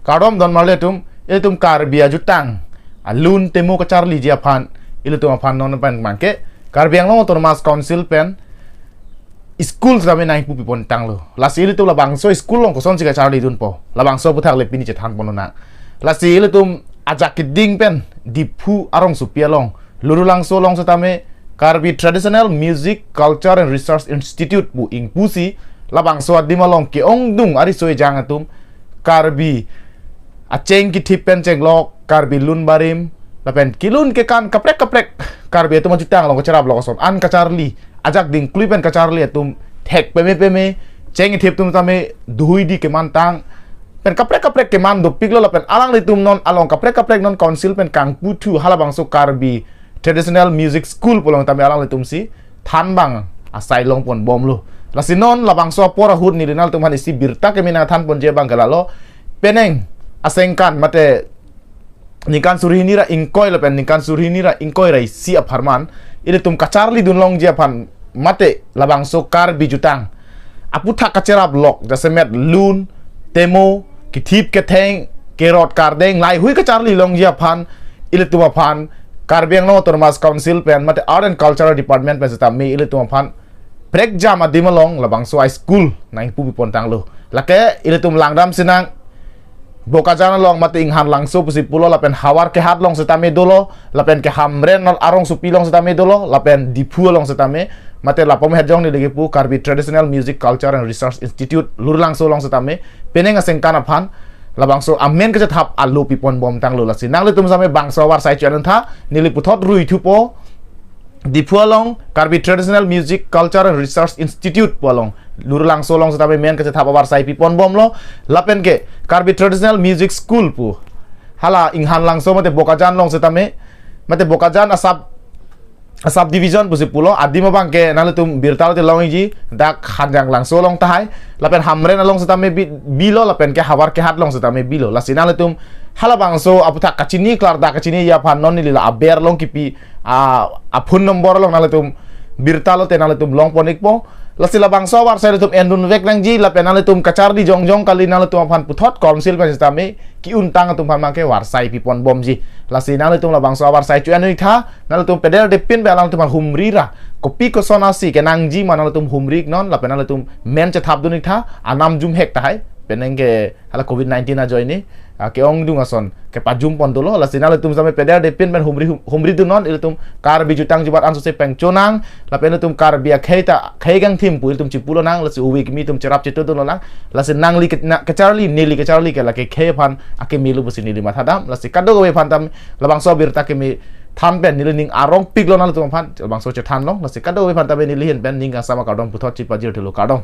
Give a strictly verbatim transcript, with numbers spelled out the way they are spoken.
Kardom don marli atum, ilitum Karbi ajutang alun temo kacharliji aphan, ilitum aphan non pen mangke Karbi Anglong Autonomous Council pen school sitame nangpu pipon tanglo. Lasi ilitum labangso school along kosonsi kacharlidunpo, labangso aputhak le pini chethan ponnang. Lasi ilitum ajak keding pen Diphu arongsopi along, Lurulangso along sitame Karbi Traditional Music Culture and Research Institute pu ingpusi labangso adim along ke-ongdung ariso ejang atum Karbi acheng kithip pen chenglok, Karbi lun barim lapen kelun kekan kaprek kaprek Karbi atum ajutang along kacheraplok ason an kacharli, ajak dingklui pen kacharli atum thek peme peme, cheng kithip atum tame duhui di kemantang pen kaprek kaprek keman dopiklo lapen alanglitum non along kaprek kaprek non council pen kangputhu halabangso Karbi Traditional Music School pu along tame alanglitumsi thanbang asai longponbomlo. Lasi non labangso apor ahut neli nanglitum aphan isi birta keme nangthanponji abang ke lalo, penang asengkan mate ningkan suri hini ra ingkoi lapen ningkan suri hini ra ingkoi ra isi apharman ilitum kacharlidun longji aphan mate labangso Karbi jutang aputhak kacheraplok jasemet lun, temo, kithip ketheng, kerot kardeng, laihui kacharli longji aphan, ilitum aphan Karbi Anglong Autonomous Council pen mate Art and Cultural Department pen sitame ilitum aphan prekjam adim along labangso a school nangpu pipon tanglo. Lake ilitum langdam sinang Bokajan along mate Inghan Langso pusi pulo lapen Howraghat along sitame dolo, lapen ke Hamren arongsopi along sitame dolo, lapen Diphu along sitame, mate lapu ahem jong neli kepu Karbi Traditional Music Culture and Research Institute Lurulangso along sitame penang asengkan aphan labangso amen kachethap alo piponbom tanglo. Lasi nanglitum sitame bangso avarsai channel tha, neli puthot ruithupo Diphu along Karbi Traditional Music Culture and Research Institute pu along, Lurulangso along sitame men kachethap avarsai piponbomlo, lapen ke Karbi Traditional Music School pu hala Inghan Langso mate Bokajan along sitame, mate Bokajan a sub, a sub division pusi pulo, adim abang ke nanglitum birta lote longji, dak Hanjang Langso along tahai, lapen Hamren along sitame bi-, bilo, lapen ke Howraghat along sitame bilo. Lasi nanglitum halabangso aputhak kachini klardak kachini ji aphan non neli la aber along kipi a, a phone number along nanglitum birta lote nanglitum longpon-ikpo. Lasi labangso avarsai ilitum endunvek nangji lapen nanglitum kacharli jongjong kali, nanglitum aphan puthot council pen sitame ki-untang atum aphan mangke varsai piponbomji. Lasi nanglitum labangso avarsai chu-en-ik tha, nanglitum pederdepin pen alangtum aphan humri ra kopi koson asi kenangji ma nanglitum humri-ik non lapen nanglitum men chethapdun-ik tha, anam jumhek tahai, penang ke hala covid nineteen ajoine, ah, ke-ongdung ason kepajumponthulo. Lasi nanglitum sitame pederdepin pen humri, humridun non, ilitum Karbi jutang jubat ansose pengchonang, lapen ilitum Karbi akhei ta khei kangthim pu ilitum chipulonang, lasi ove kimi atum cherap chetudunlonang. Lasi nangli ke, na, kacharli, neli kacharli ke lake khei aphan akemelo pusi neli mathadam. Lasi kadokave aphan tame labangso abirta keme than pen neli ning arongpiklo nanglitum aphan, labangso chethanlong. Lasi kadokave aphan tame neli ahin pen ning kangsam akardom puthot chipajirthulo, kardom.